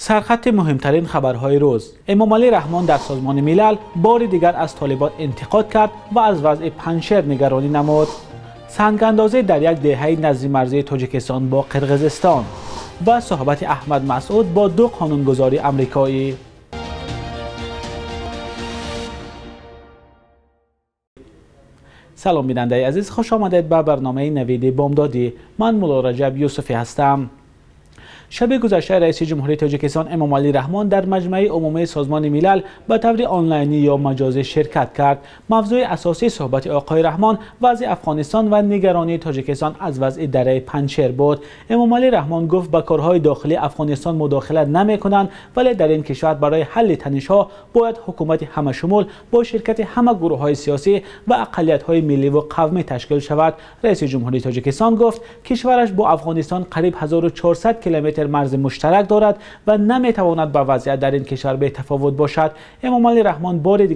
Сархати муҳимтарин хабарҳои рӯз. Эмомалӣ Раҳмон дар Созмони Милал бори дигар аз Толибон интиқод кард ва аз вазъи Панҷшер нигаронӣ намуд. Сангандозӣ дар як деҳаи назди марзии Тоҷикистон бо Қирғизистон ва суҳбати Аҳмад Масъуд бо ду қонунгузори амрикоӣ. Салом бинандаи азиз, хуш омадед ба барномаи Навиди Бомдодӣ. Ман Мулло Раҷаб Юсуфӣ ҳастам. Шаби гузашта раиси ҷумҳурии Тоҷикистон Эмомалӣ Раҳмон дар Маҷмаи Умумии Созмони Милал ба таври онлайнӣ ё маҷозӣ ширкат кард. Мавзӯи асосии суҳбати оқои Раҳмон вазъи Афғонистон ва нигаронии Тоҷикистон аз вазъи дараи Панҷшер буд. Эмомалӣ Раҳмон гуфт ба корҳои дохилии Афғонистон мудохила намекунанд, вале дар ин кишвар барои ҳалли танишҳо бояд ҳукумати ҳамашумул бо ширкати ҳама гурӯҳҳои сиёсӣ ва ақаллиятҳои миллӣ ва қавмӣ ташкил шавад. Раиси ҷумҳурии Тоҷикистон гуфт кишвараш бо Афғонистон қариб 1400 километр марзи муштарак дорад ва наметавонад ба вазъият дар ин кишвар бетафовут бошад. Эмомалӣ Раҳмон бори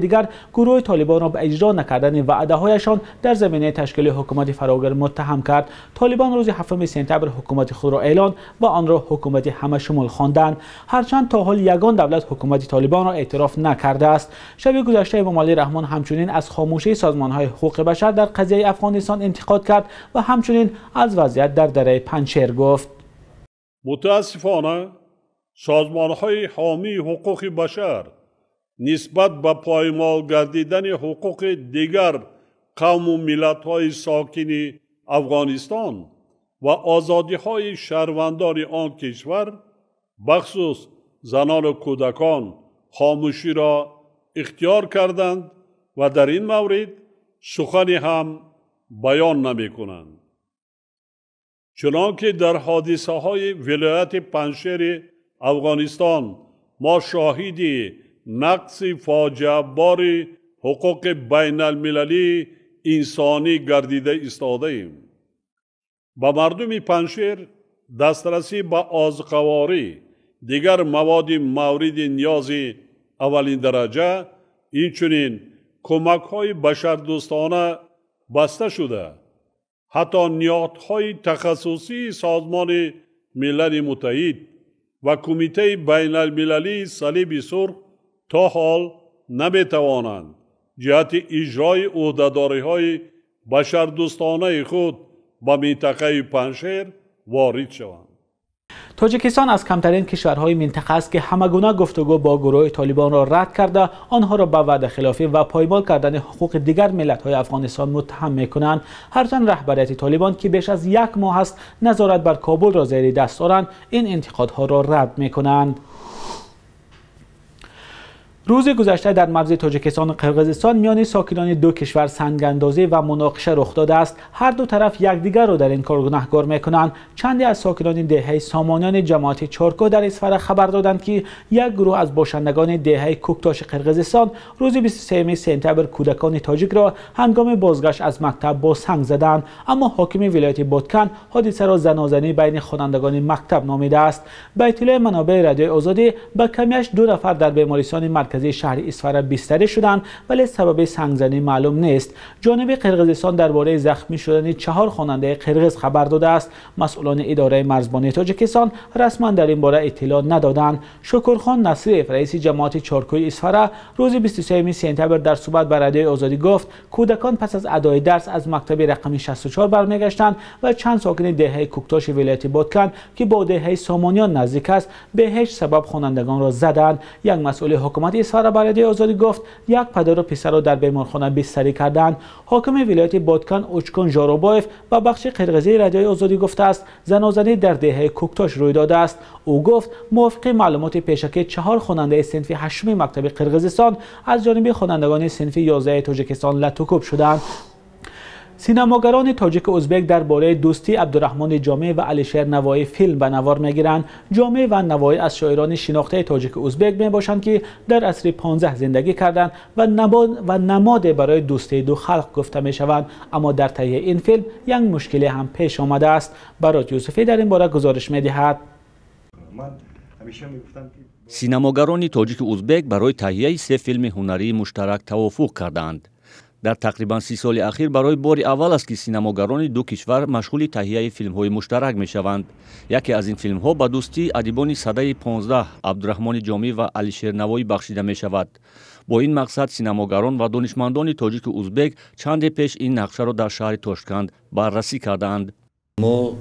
дигар гурӯҳи Толибонро ба иҷро накардани ваъдаҳояшон дар заминаи ташкили ҳукумати фарогир муттаҳам кард. Толибон рӯзи 7 сентябр ҳукумати худро эълон ва онро ҳукумати ҳамашумул хонданд. Ҳарчанд то ҳол ягон давлат ҳукумати Толибонро эътироф накардааст. Шаби гузашта Эмомалӣ Раҳмон ҳамчунин аз хомӯшии созмонҳои ҳуқуқи башар дар қазияи Афғонистон интиқод кард ва ҳамчунин аз вазъият дар дараи Панҷшер гуфт. Мутаассифона созмонҳои ҳомии ҳуқуқи башар нисбат ба поймол гардидани ҳуқуқи дигар қавму миллатҳои сокини Афғонистон ва озодиҳои шаҳрвандони он кишвар, бахусус занону кӯдакон, хомӯширо ихтиёр карданд ва дар ин маврид сухане ҳам баён намекунанд. Чунон ки дар ҳодисаҳои вилояти Панҷшери Афғонистон мо шоҳиди нақси фоҷиабори ҳуқуқи байналмилалии инсонӣ гардида истодаем. Ба мардуми Панҷшер дастрасӣ ба озуқаворӣ, дигар маводи мавриди ниёзи аввалин дараҷа, инчунин кӯмакҳои башардӯстона баста шуда, ҳатто ниҳодҳои тахассусии Созмони Милали Муттаҳид ва Кумитаи байналмилалии Салиби Сурх то ҳол наметавонанд ҷиҳати иҷрои ӯҳдадориҳои башардӯстонаи худ ба минтақаи Панҷшер ворид шаванд. Тоҷикистон аз камтарин кишварҳои минтақа аст ки ҳамагуна гуфтугӯ бо гурӯҳи Толибонро рад карда, онҳоро ба ваъдахилофӣ ва поймол кардани ҳуқуқи дигар миллатҳои Афғонистон муттаҳам мекунанд. Ҳарчанд раҳбарияти Толибон ки беш аз як моҳ аст назорат бар Кобулро зери даст доранд, ин интиқодҳоро рад мекунанд. Рӯзи гузашта дар марзи Тоҷикистон ва Қирғизистон миёни сокинони ду кишвар сангандозӣ ва муноқиша рух додааст. Ҳар ду тараф якдигарро дар ин кор гунаҳкор мекунанд. Чанде аз сокинони деҳаи Сомониёни ҷамоати Чоркӯҳ дар Исфара хабар доданд, ки як гурӯҳ аз бошандагони деҳаи Кӯктоши Қирғизистон рӯзи 23 сентябр кӯдакони тоҷикро ҳангоми бозгашт аз мактаб бо санг заданд. Аммо ҳокими вилояти Бодкан ҳодисаро занозанӣ байни хонандагони мактаб номидааст. Ба иттилои манобеи Радиои Озодӣ ба камиаш 2 нафар дар бемористони марказии шаҳри Исфара бистарӣ шуданд, вале сабаби сангзанӣ маълум нест. Ҷониби Қирғизистон дар бораи захмӣ шудани 4 хонандаи қирғиз хабар додааст. Масъулони идораи марзбонии Тоҷикистон расман дар ин бора иттилоъ надоданд. Шукурхон Насриев, раиси ҷамоати Чоркӯи Исфара, рӯзи 23 сентябр дар суҳбат ба Радиои Озодӣ гуфт кӯдакон пас аз адои дарс аз мактаби рақами 64 бармегаштанд ва чанд сокини деҳаи Кӯктоши вилояти Бодкан, ки бо деҳаи Сомониён наздик аст, бе ҳеҷ сабаб хонандагонро заданд. Як масъули ҳукумати Исфара ба Радиои Озодӣ гуфт як падару писарро дар беморхона бистарӣ карданд. Ҳокими вилояти Бодкан Учкун Жоробоев ба бахши қирғизии Радиои Озодӣ гуфтааст занозанӣ дар деҳаи Кӯктош рӯй додааст. Ӯ гуфт мувофиқи маълумоти пешакӣ 4 хонандаи синфи 8 мактаби Қирғизистон аз ҷониби хонандагони синфи 11 Тоҷикистон латукӯб шуданд. Синамогарони тоҷику узбек дар бораи дӯстии Абдураҳмони Ҷомӣ ва Алишер Навоӣ филм ба навор мегиранд. Ҷомӣ ва Навоӣ аз шоирони шинохтаи тоҷику узбек мебошанд, ки дар асри 15 зиндагӣ карданд ва намоде барои дӯстии ду халқ гуфта мешаванд. Аммо дар таҳияи ин филм як мушкиле ҳам пеш омадааст. Барот Юсуфӣ дар ин бора гузориш медиҳад. Синамогарони тоҷику узбек барои таҳияи 3 филми ҳунарии муштарак тавофуқ карданд. Дар тақрибан 30 соли ахир барои бори аввал аст, ки синамогарони ду кишвар машғули таҳияи филмҳои муштарак мешаванд. Яке аз ин филмҳо ба дӯстии адибони садаи 15 Абдураҳмони Ҷомӣ ва Алишер Навоӣ бахшида мешавад. Бо ин мақсад синамогарон ва донишмандони тоҷику узбек чанде пеш ин нақшаро дар шаҳри Тошканд баррасӣ кардаанд. Мо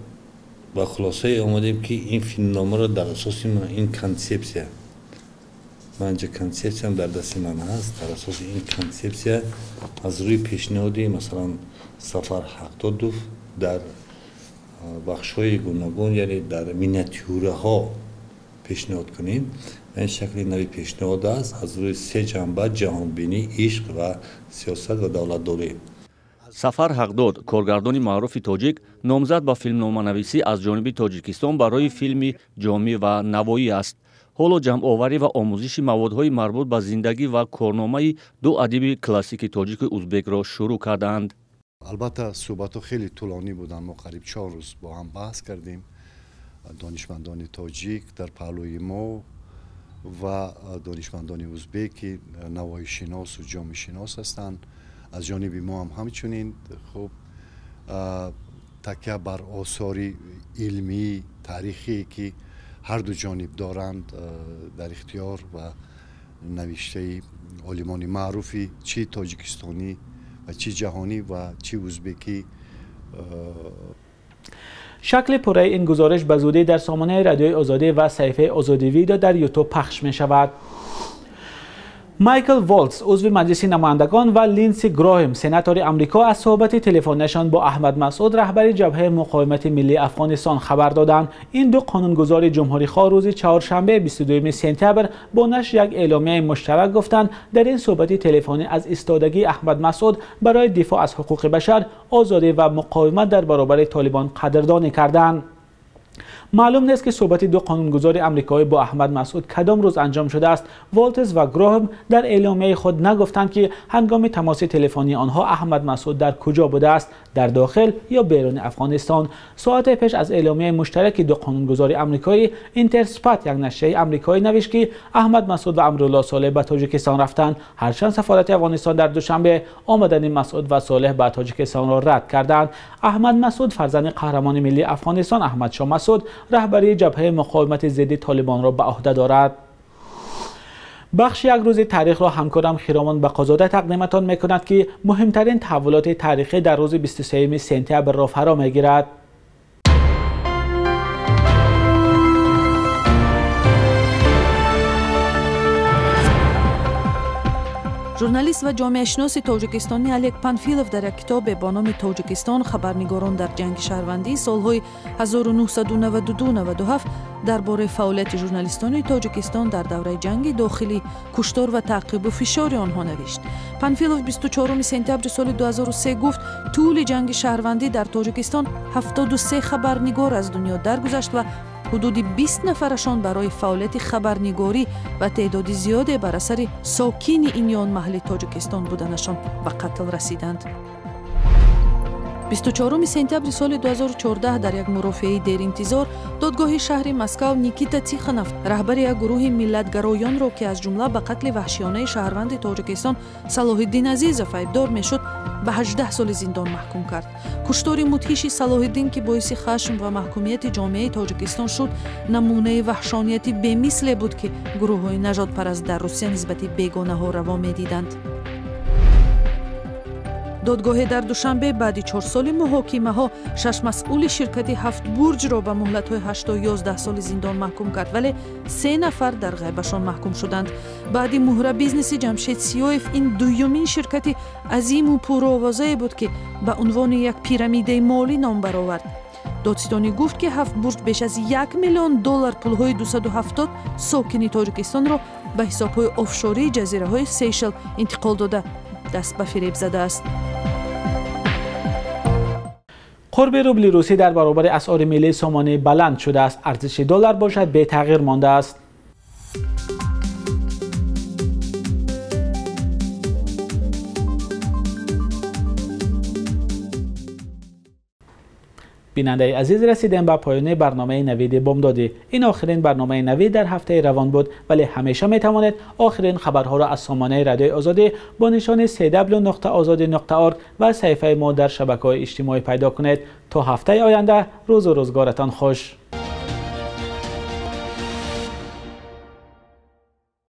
ба хулосае омадем, ки ин филмномаро дар асоси ин консепсия, манҷа консепсиям дар дасти ман ҳаст, дар асоси ин консепсия аз рӯи пешниҳоди, масалан, Сафар Ҳақдодов дар бахшҳои гуногун, яъне дар миниатюраҳо пешниҳод кунем. Ин шакли нави пешниҳод аст аз рӯи се ҷанба: ҷаҳонбинӣ, ишқ ва сиёсат ва давлатдорӣ. Сафар Ҳақдод, коргардони маъруфи тоҷик, номзад ба филмноманависӣ аз ҷониби Тоҷикистон барои филми Ҷомӣ ва Навоӣ аст. Ҳоло ҷамъоварӣ ва омӯзиши маводҳои марбут ба зиндагӣ ва корномаи ду адиби классики тоҷику узбекро шурӯъ кардаанд. Албатта, суҳбатҳо хеле тӯлонӣ буданд. Мо қариб 4 рӯз бо ҳам баҳс кардем. Донишмандони тоҷик дар паҳлӯи мо ва донишмандони узбек, ки навоишиносу ҷомишинос ҳастанд, аз ҷониби мо ҳам ҳамчунин. Хуб, такя бар осори илмӣ, таърихие, ки ҳар ду ҷониб доранд дар ихтиёр, ва навиштаи олимони маъруфи чӣ тоҷикистонӣ ва чӣ ҷаҳонӣ ва чӣ узбекӣ. Шакли пурраи ин гузориш ба зудӣ дар сомонаи Радиои Озодӣ ва саҳифаи Озодӣ Видео дар Ютуб пахш мешавад. Майкл Волтс, узви Маҷлиси намояндагон, ва Линдси Гроҳем, сенатори Амрико, аз суҳбати телефонияшон бо Аҳмад Масъуд, раҳбари ҷабҳаи муқовимати миллии Афғонистон, хабар доданд. Ин ду қонунгузори ҷумҳурихоҳ рӯзи чаҳоршанбе 22 сентябр бо нашри як эъломияи муштарак гуфтанд, дар ин суҳбати телефонӣ аз истодагии Аҳмад Масъуд барои дифоъ аз ҳуқуқи башар, озодӣ ва муқовимат дар баробари Толибон қадрдонӣ карданд. Маълум нест, ки суҳбати ду қонунгузори амрикоӣ бо Аҳмад Масъуд кадом рӯз анҷом шудааст. Волтс ва Гроҳм дар эъломияи худ нагуфтанд, ки ҳангоми тамоси телефонии онҳо Аҳмад Масъуд дар куҷо будааст, дар дохил ё беруни Афғонистон. Соате пеш аз эъломияи муштараки ду қонунгузори амрикоӣ, Интерспат, як нашрияи амрикоӣ, навишт, ки Аҳмад Масъуд ва Амрулло Солеҳ ба Тоҷикистон рафтанд. Ҳарчанд сафорати Афғонистон дар Душанбе омадани Масъуд ва Солеҳ ба Тоҷикистонро рад карданд. Аҳмад Масъуд, фарзанди қаҳрамони миллии Афғонистон Аҳмадшоҳ Масъуд, раҳбарии ҷабҳаи муқовимати зидди Толибонро ба ӯҳда дорад. Бахши як рӯзи таърихро ҳамкорам Хиромон Бақозода тақдиматон мекунад, ки муҳимтарин таҳаввулоти таърихӣ дар рӯзи 23 сентябрро фаро мегирад. Журналист ва ҷомеашиноси тоҷикистонӣ Олег Панфилов дар як китобе бо номи «Тоҷикистон. Хабарнигорон дар ҷанги шаҳрвандии солҳои 1992-97» дар бораи фаъолияти журналистони Тоҷикистон дар давраи ҷанги дохилӣ, куштор ва таъқибу фишори онҳо навишт. Панфилов 24 сентябри соли 2003 гуфт, тӯли ҷанги шаҳрвандӣ дар Тоҷикистон 73 хабарнигор аз дунё даргузашт ва ҳудуди 20 нафарашон барои фаъолияти хабарнигорӣ ва теъдоди зиёде бар асари сокини ин ё он маҳалли Тоҷикистон буданашон ба қатл расиданд. 24 сентябри соли 2014 дар як мурофиаи деринтизор додгоҳи шаҳри Москав Никита Тихонов, раҳбари як гурӯҳи миллатгароёнро, ки аз ҷумла ба қатли ваҳшиёнаи шаҳрванди Тоҷикистон Салоҳиддин Азизов айбдор мешуд, ба 18 соли зиндон маҳкум кард. Куштори мудҳиши Салоҳиддин, ки боиси хашм ва маҳкумияти ҷомеаи Тоҷикистон шуд, намунаи ваҳшонияти бемисле буд, ки гурӯҳҳои нажодпараст дар Русия нисбати бегонаҳо раво медиданд. Додгоҳе дар Душанбе баъди 4 соли муҳокимаҳо шаш масъули ширкати «Ҳафт бурҷ»-ро ба муҳлатҳои 8 то 11 соли зиндон маҳкум кард, вале се нафар дар ғайбашон маҳкум шуданд. Баъди муҳра бизнеси Ҷамшед Сиёев ин дуюмин ширкати азиму пурровозае буд, ки ба унвони як пирамидаи молӣ ном баровард. Додситонӣ гуфт, ки «Ҳафт бурҷ» беш аз 1 миллион доллар пулҳои 270 сокини Тоҷикистонро ба ҳисобҳои офшории ҷазираҳои Сейшел интиқол дода, даст ба фиреб задааст. Қурби рубли русӣ дар баробари асъори миллии сомонӣ баланд шудааст. Арзиши доллар бошад бетағйир мондааст. Бинандаи азиз, расидем ба поёни барномаи Навиди Бомдодӣ. Ин охирин барномаи Навид дар ҳафтаи равон буд, вале ҳамеша метавонед охирин хабарҳоро аз сомонаи Радиои Озодӣ бо нишони cw.ozodi.org ва саҳифаи мо дар шабакаҳои иҷтимоӣ пайдо кунед. То ҳафтаи оянда, рӯзу рӯзгоратон хуш.